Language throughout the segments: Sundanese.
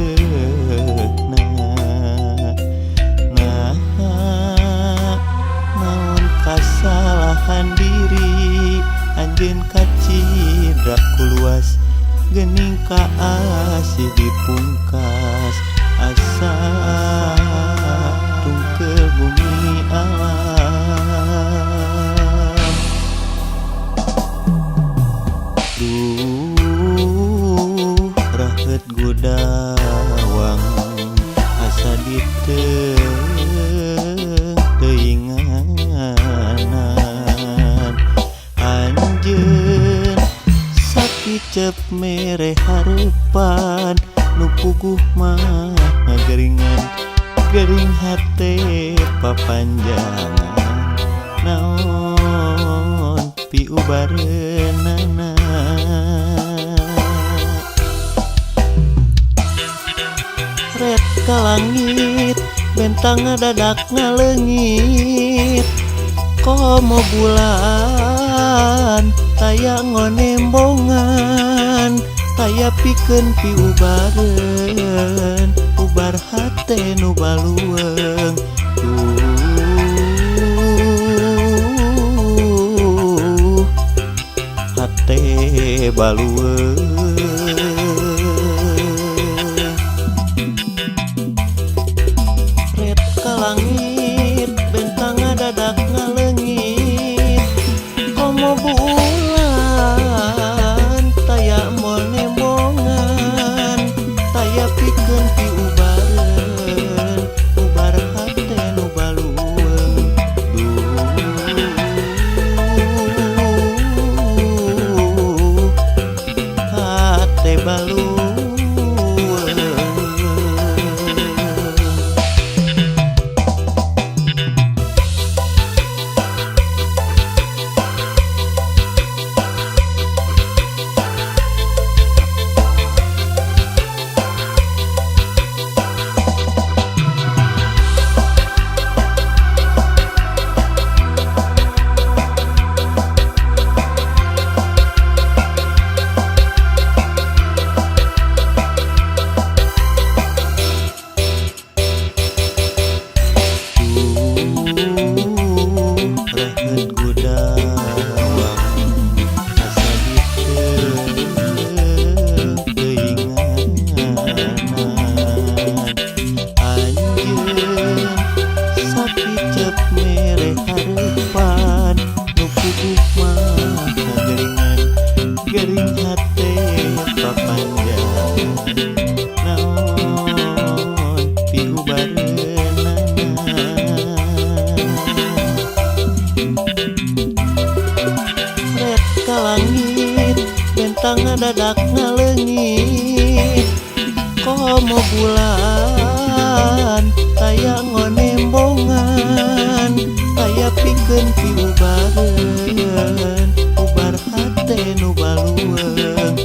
Riweuhna. Nah, naon kasalahan diri anjeun kacidra ku luas geuning kaasih dipungkas asa tungkeul bumi alam. Duh raheut gudawang asa diteung teuinganan anjeun sakiceup mere harepan nu puguh mah ngageringan gering hate papanjangan naon piubareunana. Ret ka langit bentang ngadadak ngaleungit komo bulan taya ngonembongan taya pikeun piubareun ubar hate nu balueung. Duh hate balueung. Ret ka langit bentang ngadadak ngaleungit komo bulan taya monembongan taya pikeun piubareun ubar hate nu balueung. Duh hate balueung. Raheut gudawang asa diteung teuinganan anjeun sakiceup mere harepan nu puguh mah ngageringan gering hate papanjangan naon piubareunana. Ret ka langit bentang ngadadak ngaleungit komo bulan taya ngonembongan taya pikeun piubareun ubar hate nu balueung.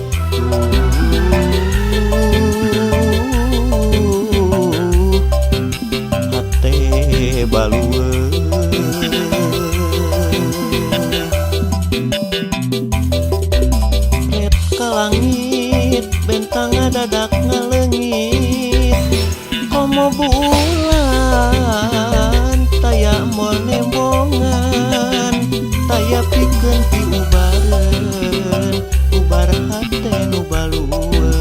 Duh hate balueung. Ret ka langit bentang ngadadak ngaleungit komo bulan taya monembongan taya pikeun piubareun ubar hate nu balueung.